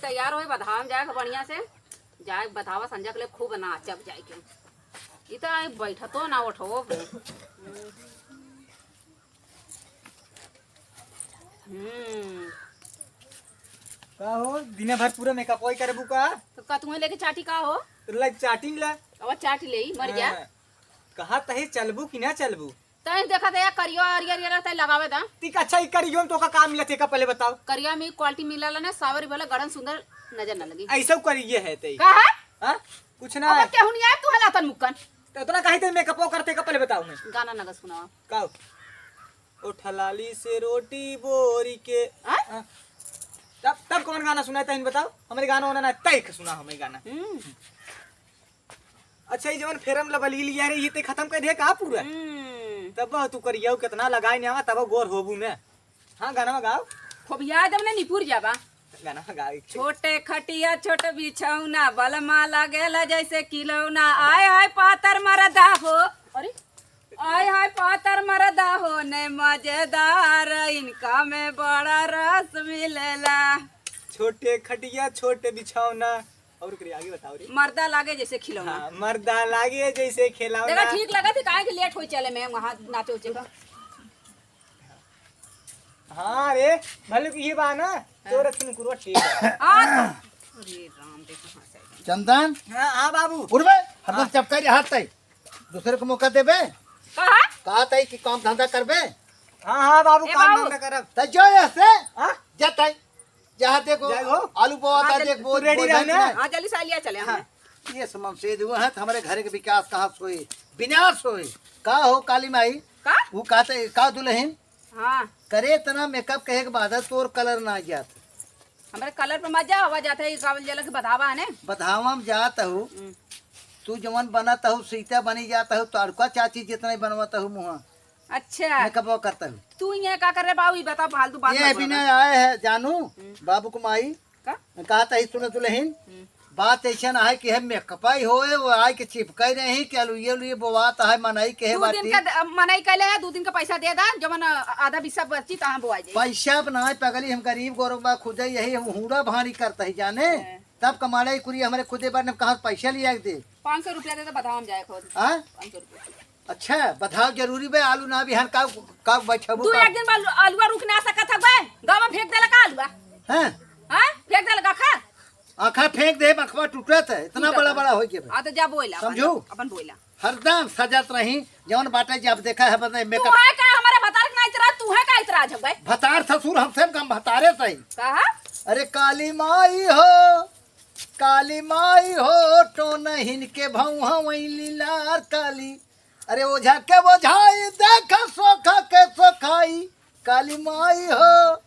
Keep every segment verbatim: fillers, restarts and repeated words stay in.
तैयार होई, बधावा में जाए के बढ़िया से, जाए बधावा संझा के लिए खूब नाचब जाए के। ई तो आई बैठतो ना उठो। हम्म। का हो, दिना भर पूरा मेकअप वही करबू का? तो का तुम्हें लेके चाटी का हो? तो ले चाटी ले। अब चाटी ले, मर गया। हाँ। कहा तही चलबू कि ना चलबू? तैं देखा दे, करियो अरिया अरिया लगता है, लगावे दा। ती का अच्छा, ई करियो में तो का काम मिलत है, का पहले बताओ। करिया में क्वालिटी मिलला ना, सावरी भले गड़न सुंदर नजर न लगी। ऐसा करिए है तई। का है? हाँ? कुछ ना। अब केहू नहीं आए, तू हलातन मुक्कन। तो इतना काहे ते मेकअप करते, का पहले बताओ मैं। गाना नगा सुनावा। का? ओठलाली से रोटी बोरी के। हाँ? हाँ। तब, तब कौन गाना सुनाए तहिन बताओ? हमारे गाना होना ना, तय सुना हमें गाना। हम्म। अच्छा, ये जवन फेरम लबली लिया रे, ये ते खत्म कर दे का पूरा? हम्म। तब तू करियो कितना लगाए ने आवा, तब गोर होबू ने। हाँ, गाना गाओ। खूब याद हमने निपुर जाबा। गाना गाओ एक। छोटे खटिया, छोट बिछौना, बलमा लागेला जैसे खिलौना। आय हाय पातर मरदा हो। अरे, आय हाय पातर मरदा हो, ने मजेदार, इनका में बड़ा रस मिलेला। छोटे खटिया, छोटे बिछौना, और ओकरे आगे बताओ रे। मर्दा लागे जैसे खिलौना। हाँ, मर्दा लागे जैसे खिलौना। देखा, ठीक लगा थी, काहे के लेट होई चले में वहाँ नाचे उचे का। हाँ रे, भले कि ये बा ना, हाँ। तोरा सुनकुरो ठीक है। हाँ। अरे राम, देखो, हाँ, सही। चंदन। हाँ, हाँ बाबू। उठबे, हरदम हाँ। चपकाई हाथ तई। दूसरे को मौका देबे? कहा? कहा तई कि काम धंधा करबे? हाँ, हाँ बाबू, ए काम बाबू। धंधा करब। त जो यहाँ से, हाँ? जा तई। जहाँ देखो, जाए हो। आलू बोआ हाँ, था, जल्दी, देख, तू बोल, रेडी बोल, रहना। भाई, हाँ, जल्दी से लिया चले, हाँ। हाँ। ये समम से दुआ है, तो हमारे घर के विकास कहाँ से होई? विनाश होई। का हो काली माई? का? वो कहते, का दुल्हन? हाँ। करे इतना मेकअप कहे के बाद तोर कलर ना जात। हमारे कलर पे मत जा, हवा जाता है, ये कावल जला के बधावा है ने? बधावा में जात हो। हम्म। तू जवन बनत हो, सीता बनी जात हो, तो अड़का चाची जितना ही बनवत हो मुँह। अच्छा। मेकअप करता हूँ। तू यहाँ का कर रहे बाबू, ये बता, फालतू बात ये मत बोल। बिना आए है जानू, हम्म। बाबू को माई, का? कहा था, "सुनो दुल्हन, हम्म। बात ऐसा ना है कि हम मेकअप ही होए, वो आए के चिपकाई रही कि अलुए अलुए बोआत है, मनई के है दू दिन बाटी।" का द-, मनई कैले है, दू दिन का पैसा दे दा, जवन आधा बिस्सा बची, तहाँ बोआ जाई। पैसा अब ना है पगली, हम गरीब गोरबा खुदे यही हम हूड़ा भाड़ी करता ही जाने, हैं। तब कमाड़े कुरी हमारे खुदे बाटे, हम कहाँ से पैसा लिया के दे? पाँच सौ रुपया दे तो बताओ हम जाए खुद। हाँ? पाँच सौ रुपया। अच्छा, बताओ जरूरी बे, आलू ना बिहान का, का बैठबू तू का? एक दिन बा-, आलूआ रुक ना सकत है बे, गाँव में फेंक देला का आलूआ? हैं? हाँ? फेंक देला का खा? आँखा फेंक दे, आँखवा टूटत है, इतना टूटत बड़ा है। बड़ा हो गया बे। आ तो जा बोला, समझू? अपन, अपन बोला। हरदम सजत रही, जौन बाटे जब देखा है बदे तू मेकअप। है का हमारे भतार के ना इतराज, तू है का इतराज है बे? भतार ससुर हमसे कम भतारे सही। कहा? अरे काली माई हो, काली माई हो, टोनहिन के भौंहा वैली लार काली। अरे ओझा के ओझाई, देख सोखा के सोखाई, काली माई हो,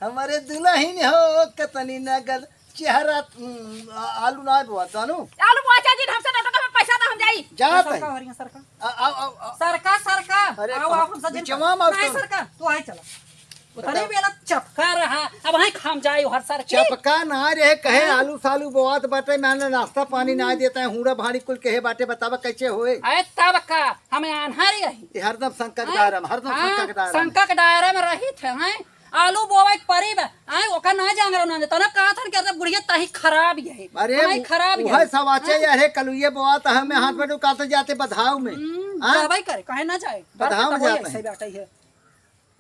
हमारे दुल्हन हो, कितनी नगद चेहरा, हम्म, आ-, आलू ना बुआ, जानू? आलू बुआ चाची, हमसे नौटंकी में पैसा दा, हम जाई। जात सरका है। हो रही है, सरका। आ, आ, आ, आ। सरका, सरका। अरे आओ, कहाँ? आओ, हमसे जिन बिचवा में नहीं, तो सरका, तू आई चला। उतरे बताओ। बेला चपका रहा, अब वहीं खाम जाए हर सर की। चपका ना रहे, कहे हाँ। आलू सालू बोआत बाटे, मैंने नाश्ता पानी ना देता है, हूड़ा भाड़ी कुल कहे बाटे, बतावा कैसे होए? अरे तब का, हमें आन्हारी रही। ये हरदम शंका के हाँ? दायरा में, हरदम हाँ, शंका के दायरा में। शंका के दायरा में रही थे, हैं? आलू बोवे के परी बा, हैं? ओका ना जान रहो ना, तब कहा था कि अरे बुढ़िया तही खराब ही है, अरे तही उ-, खराब ही उहे है। सवाचे हाँ? यार है, कलुए बोआत हमें हाथ में डुकाते जाते बधाव में। हम्म, हाँ? जाबे करे, कहे ना जाए। बधाव में बात तो जाते ऐसे हैं। बैठे है।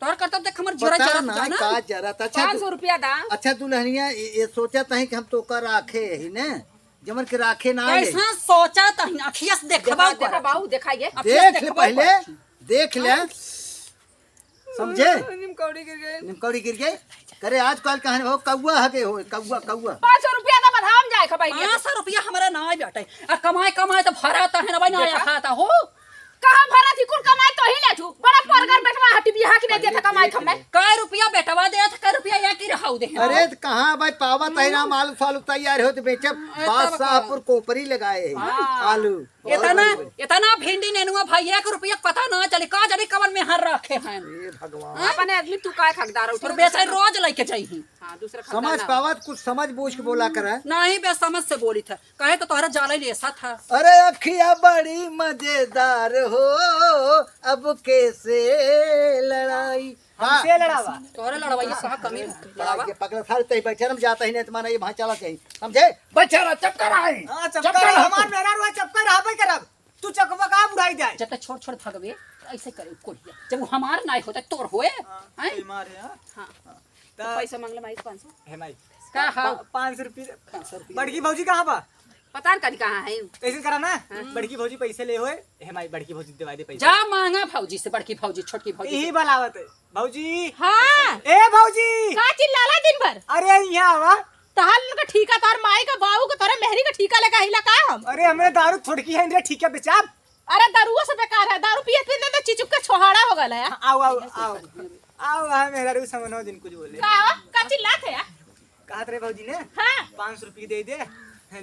तोहर करतब देख हमर जोरा पता जरत ना जाना। का जरत। अच्छा पाँच सौ दु-, रुपया दा। अच्छा दुल्हनिया, ये, ये सोचत है कि हम तोका राखे ही ने, जमन के राखे ना ले। कैसा सोचत है, अखिया से देखबा देखा, देखा कर। बाबू, देखा ये। अखिया से देख ले देखबा पहले, कर। देख ले। हाँ। समझे? निमकौड़ी गिर गए। निमकौड़ी गिर गए। करे आजकल कहन हो कौआ हगे हो, कौआ, कौआ। पाँच सौ रुपया दा, बधाव में जाए खबाई। पाँच सौ रुपया हमारा ना बाटे। आ कमाए, कमाए तो भरा तो है ना भाई, ना देखा? खाता हो। कहाँ भरा थी, कुल कमाई तो ही ले थू। बड़ा परगर बेटवा हटी बियाह की नहीं देता कमाई खम्मे। कै रुपया बेटवा दे, कै रुपया या की रहाऊ दे। अरे, त कहाँ भाई पावत है ना, हम्म। आलू सालू तैयार हो तो बेचब। अरे, तब बादशाहपुर का? कोपरी लगाए है। हाँ। आलू। इतना, इतना भिंडी नेनुआ भाई, एक रुपया पता ना चले, का जाने कवन में हर रखे हैं। हे भगवान। हाँ? अपने आदमी तू काय खरीदार उठा? और बेचारे रोज लेके जाई ही। हाँ, दूसरा समझ खरीदार ना। पावत, कुछ समझ बूझ के बोला करे। नहीं बे, समझ से बोली था। कहे तो तोहरा जाले ले सा था। अरे अखिया बड़ी मजेदार हो, अब कैसे लड़ाई। हाँ। से लड़ावा। तोहरे लड़वाई कहाँ कमी है? लड़ावा। ये पकड़ा सारे तही बैठे, हम जाता ही नहीं, तुम्हारा ये भाई चला चाहिए, समझे? बैठे रहा, चुप कर रहा है। हाँ, चुप चुप कर कर रहा, रहा। हमार मेहरारू है, चुप कर रहा, भाई करब। तू चकवा का बुढ़ाई जाए। जब तक छोड़ छोड़ भगवे, ऐसे करे कोढ़िया। जब वो हमार नाई होता, तोर होए। हाँ, हैं? ये मार है, हाँ। हाँ। हाँ। तो तो पैसा मांगले माई से पाँच सौ। है माई। का पा-, हाँ? पा-, पाँच सौ रुपये। पाँच सौ रुपये। बड़की भौजी कहाँ बा? पता न कभी कहाँ है। ऐसे करा ना, हाँ। बड़की भौजी पैसे ले होए, है माई, बड़की भौजी दिवाई दे पैसे। जा मांगा भौजी से, बड़की भौजी, छोटकी भौजी यही से। बलावत है। भौजी। हाँ। ए भौजी। का चिल्लाला दिन भर? अरे यहाँ आवा। तहार लोग का ठीका, तोहर माई का, बाबू का, तोहरे मेहरी का ठीका लेके आइला का हम? अरे हमरे दारू थोड़की है रे, ठीका बेचाब। अरे दारुआ से बेकार है, दारू पियत पियत तो चिचुक के छोहाड़ा हो गला है। हाँ, आओ, आओ, आओ। आओ, आओ, मेहरारू समनो जिन कुछ बोले। का, का चिल्लात है यार? कहत रहे भौजी ने, हाँ। पाँच सौ रुपये दे दे,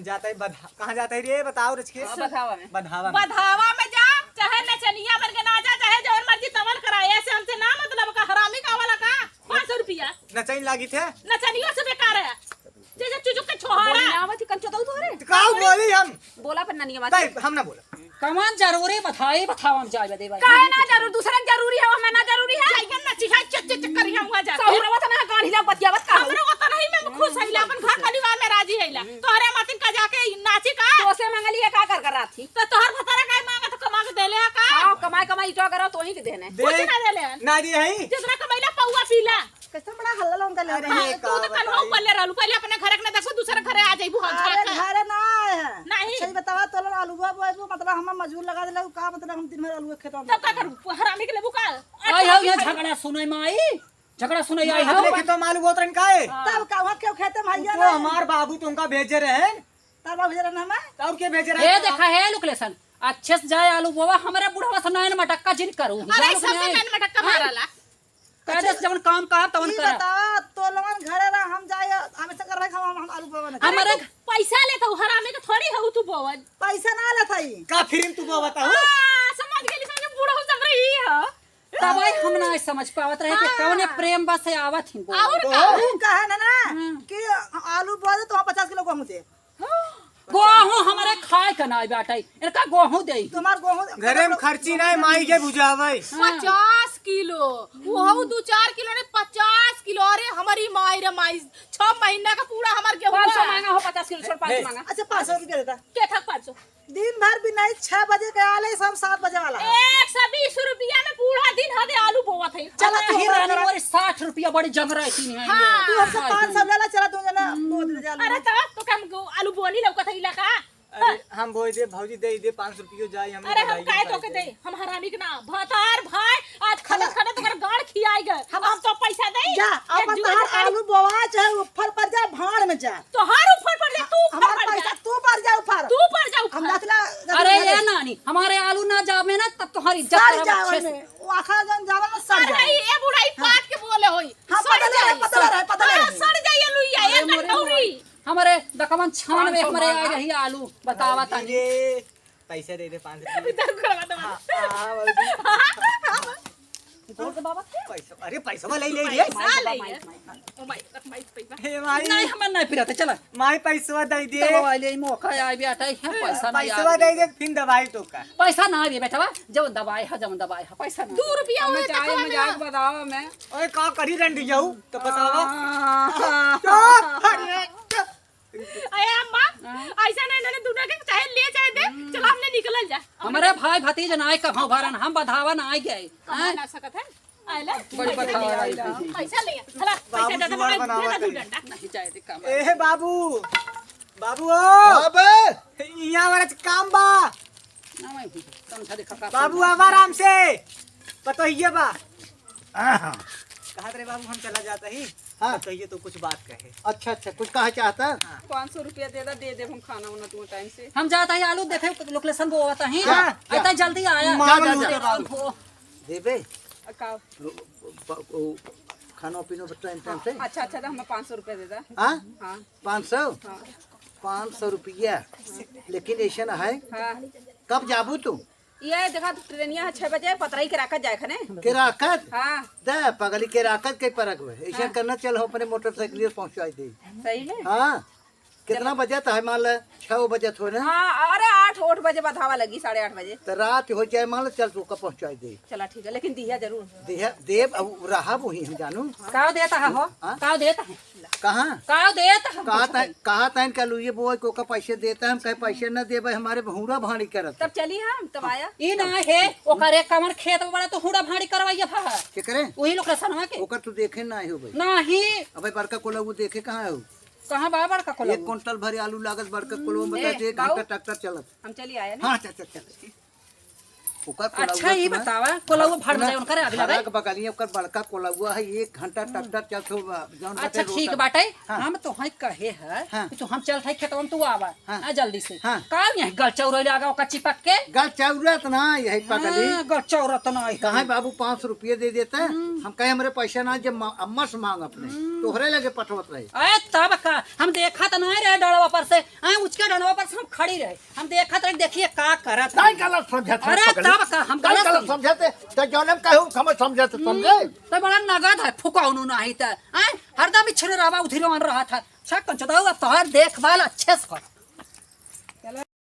जाता है बधा-, कहाँ जाता है रे, बताओ रच के? हाँ, बधावा में। बधावा में। बधावा में जा, चाहे नचनिया बन के नाचा, चाहे जवन मर्जी तवन करा, ऐसे हमसे ना मतलब का, हरामी का वाला का, पाँच सौ रुपया। नचैन लागी थे? नचनियों से बेकार है, जैसे चुचुक के छोहाड़ा। बोली ना आवत ही, कंचो दऊ तोहरे। तो का बोली हम? बोला पर ननिया बात। नहीं, हम ना बोला। कमान जरूरी बताई, बतावा हम जाए बदे भाई। काहे ना जरूर, दूसरे के जरूरी है, हमें ना जरूरी है। जाइए ना, चिल्ला, चिक, चिक, चिक करी हम हुआ जाके। कहू रवा तना गाड़ी ला बतियावत का। हमरे को तो नहीं, मैं खुश है, अपन घर परिवार में राजी है ला। तोहरे मातिन का जाके नाची का? तो से मंगली है का कर कर रात थी? तो तोहर भतारा काहे मांगा तो कमा के देले है का? हाँ, कमाई, कमाई इटो करो तो ही के देने। दे। कुछ ना देले है। ना दे है। जितना कमैला पौआ पीला। कैसे बड़ा हल्ला लोग कर ले रहे हैं? अरे, तू तो का कल हो बताई? पल्ले रहलू, पहले अपने घर के ना देखो, दूसरे घरे आ जाइबू, हम अरे, झाका। घरे ना आए हैं। नहीं। अच्छा, ये बतावा, तो लोग आलूआ बोएबू, मतलब, हम मजूर लगा देला, का मतलब, हम दिन भर आलूआ खेत में तब का करबू? हरामी के लेबू का? आई हो, यहाँ झगड़ा सुनाई माई, झगड़ा सुनाई आई हो। अपने खेतों में आलू बोत रहन का है? हाँ। तब का, वहाँ क्यों खेते में तू भैया तो नहीं? हमार बाबू तुमका भेजे रहे। तब बाबू भेजे रहे ना हमें? तो और के भेजे रहे? ये देखा है लोकेशन, अच्छे से जाए आलू बोवा, हमारे बुढ़वा से नैन मटक्का जिन करू। अरे, जान सबसे नहीं। नैन मटक्का हाँ? माराला। कायदे से जवन काम कहा तवन ई करा। बतावा, तो लोगन घरे रह, हम जाए, हमेशा कर रहे, हम, हम आलू बोवा नहीं। अरे, हमारे तू पैसा लेत हऊ, हरामी के थोड़ी हऊ तू बोवन। पैसा ना लेत हई। का फिरिन तू बोवा बताऊ? हाँ, समझ गेली, समझ बूढ़ा हो सब रही है। तब आई हम ना समझ पावत रहे कि हाँ। कौने प्रेम बस से आवत ही बोवा। और का? ऊ कहे ना ना हाँ। कि आलू बोवा दे तो हम पचास किलो गेहूं दे। गोहूँ हमरे खाए का नाई बाटै, इनका गोहूँ देई। तुम्हार गोहूँ घरे में खर्ची नाई, माई के बुझावै। हाँ। पचास किलो, वो दू चार किलो ने, पचास किलो। अरे हमारी माई रे माई, छह महीना का पूरा हमार गेहूं पाँच सौ बा। मांगा हो, पचास किलो छोड़, पाँच सौ हे। मांगा। अच्छा, पाँच सौ रुपया देता। के था पाँच सौ? दिन भर भी नहीं, छह बजे के आले, सब सात बजे वाला है। एक सौ बीस रुपया में पूरा दिन हदे आलू बोवत है। चला, अरे तू ही हमारा रानी, करा। मोरे साठ रुपया बड़ी जंगरा है, तीन है हाँ। ये। तू हमसे पाँच सौ लेला, चला, तू जना, बोल दे, जा, अरे, ले। तो, तो का हम गो-, आलू बोनी लौकत है इला का? अरे, हम बोल दे, भौजी दे दे, पाँच सौ रुपयो जाए, हम अरे, हम बधाई काहे में तो के दे। दे? हम हरामी के ना, भतार भाई, आज खनत, खनत ओकर गाड़ खियाई गए। हम हम तो पैसा दे, जा, एक अपन जुआ तोहार दुकान आलू बोवा, चाहे ऊपर पर जा, भाड़ में जा। तोहार ऊपर पर जा, तू ऊपर हमार पर जा। पैसा, तू पर जा ऊपर। तू पर जा ऊपर। हम जात ना, जात अरे ना ये दे। नानी, हमारे आलू ना जावे ना, तब तोहार इज्जत सड़ खराब जाओ अच्छे से। में। वो आखा जन जावे ना, सड़ अरे जाओ। ये बुढ़ाई हाँ। पाट के बोले होई। हाँ, सड़ पता लगा, जाई। पता लगा, पता हाँ, लगा। सड़ जाई ये लुइया, अरे ये मोरे कटौरी। हमरे दकवन छान में हमरे आए रही आलू, बतावा तानी। ये पैसा दे दे पाँच सौ। इधर करवा दो। हाँ, हाँ, बाबूजी। बोल दे बाबा। पैसा, अरे पैसा ले ले रे। पैसा ले। माई, माई, माई। ओ माई, रख माई पैसा। हे माई। नहीं, हमर नहीं पिराते, चला। माई पैसा दे दे। दवाई ले, मौका आए भी अटाई है, ए, पैसा नहीं पैसा आवे। दे दे, फिर दवाई टोका। पैसा ना आवे बेटवा, जब दवाई है, जब दवाई है, पैसा ना दो आवे। रुपया हमें होए तो चाहे, हमें हमें जाके बताओ हमें। ओए, का करी रंडी जाऊ, तो बतावा। हाँ। चुप, अरे, चुप। अरे अम्मा, हाँ। ऐसा नहीं, इन्होंने दोनों के चाहे ले चाहे दे, हम्म। चलो हमने निकल जा। हमारे भाई भतीज ना आए कभो भरन, हम बधावा ना आए गए। कमा हैं? ना सकत है। आए ले। बड़ी बधावा आई। पैसा ले, हला, पैसा बाबू ज्यादा जुआर मत बनावा दे, दू कहीं। डंडा। नहीं जाए दे काम। ए हे बाबू, बाबू हो। हाँ बे। यहाँ वाला काम बा। ना मैं समझा दे काका। बाबू आवा आराम से। पतोहिया बा। हाँ, हाँ। कहत रहे बाबू हम चला जाता ही। हाँ। पतोहिया तो कुछ बात कहे। अच्छा, अच्छा, कुछ कहा चाहता? हाँ। पाँच सौ रुपया दे दा, दे दे हम खाना उना तू टाइम से। हम जाता ही आलू देखे लोकेशन बोवत ही। हाँ, जा। इतना जल्दी आया। मामा जा, जा, लोग जा। के बाबू। हो। देबे? आ, का? लो, ब-, ओ, खाना पीना टाइम, टाइम से? अच्छा, अच्छा, तो हमें पाँच सौ रुपया दे दा। हाँ? हाँ। पाँच सौ? हाँ। पाँच सौ रुपया। लेकिन ऐसा ना है। हाँ। कब जाबू तू? ये देखा, ट्रेनिया है छह बजे, पतराई के राखत जाए खने। के राखत? हाँ। दे, पगली के राखत के परक में। ऐसा हाँ। करना, चल, हम अपने मोटरसाइकिल से पहुँचाई दे। सही में? हाँ। कितना बजत है? मान ले, छः बजत हो ना? हाँ, अरे, आठ, आठ बजे बधावा लगी, साढ़े आठ बजे। तो रात हो जाए, मान ले, चल, तू का पहुँचाई दे। चला, ठीक है, लेकिन दिया जरूर। दिया, देब, अब रहा वही हम जानू। काव देता है हो? हाँ? काव देता है? कहाँ? काव देता है? कहा तैन, कहा तैन का लुइये बोए को का पैसे देता है, हम कहे पैसे न देबे, हमारे हूड़ा भाड़ी करत। तब चली हम, तब आया। ई ना है, ओकर एक कमर खेत में बड़ा तो हूड़ा भाड़ी करवाइए भा। के करे? वही लोग रसनवा के। ओकर तू देखे ना हो भाई। नाही। अबे बड़का कोलउआ देखे कहाँ हो? कहाँ बा बड़का कोलउआ? एक कुंटल भरे आलू लागत बड़का कोलउआ में, ए, बता दे, एक बाऊ, घंटा ट्रैक्टर चलत। हम चली आए ना। हाँ, चल, चल, चल। ओकर कोलउआ अच्छा, ई सुना, बतावा, कोलउआ भाड़ में सुना, जाए, उनकर आग लगे। घरा के बगलिया ओकर बड़का कोलउआ है, एक घंटा ट्रैक्टर चलत हो, जौन अच्छा, बाटे ठीक रोटा। बाटे, हाँ। हम तो हैं कहे है हाँ। कि तू हम चलत है खेतवन, तू आवा। हाँ। हाँ, जल्दी से। हाँ। का यहीं गल चौरैले आगा ओकर चिपक के? गल चौरत ना, यही पकड़ी। हाँ, गल चौरत ना है। कहाँ बाबू पाँच सौ रुपये दे देता? हम्म। हम कहे हमरे पैसा ना, जब मा-, अम्मा से मांग अपने। हम्म। तोहरे लगे पठवत रहे। अरे तब का, हम देखा तो नहीं रहे डड़वा पर से, हाँ, उचके डड़वा पर से हम खड़ी रहे। हम देखत रहे, देखिए का करत नहीं है। गलत समझत है अरे पकड़ी। तब का, हम नहीं गलत गलत समझे। समझत है, तो जौन हम कहूँ, हम समझत है, हम्म, समझे? तो बड़ा नगद है, फुका उन्होंने नहीं था। हाँ, हरदम ही छिरो रहवा उधिरो रहत है। अच्छा, कंचदाऊ, अब तोहार देखभाल अच्छे से कर।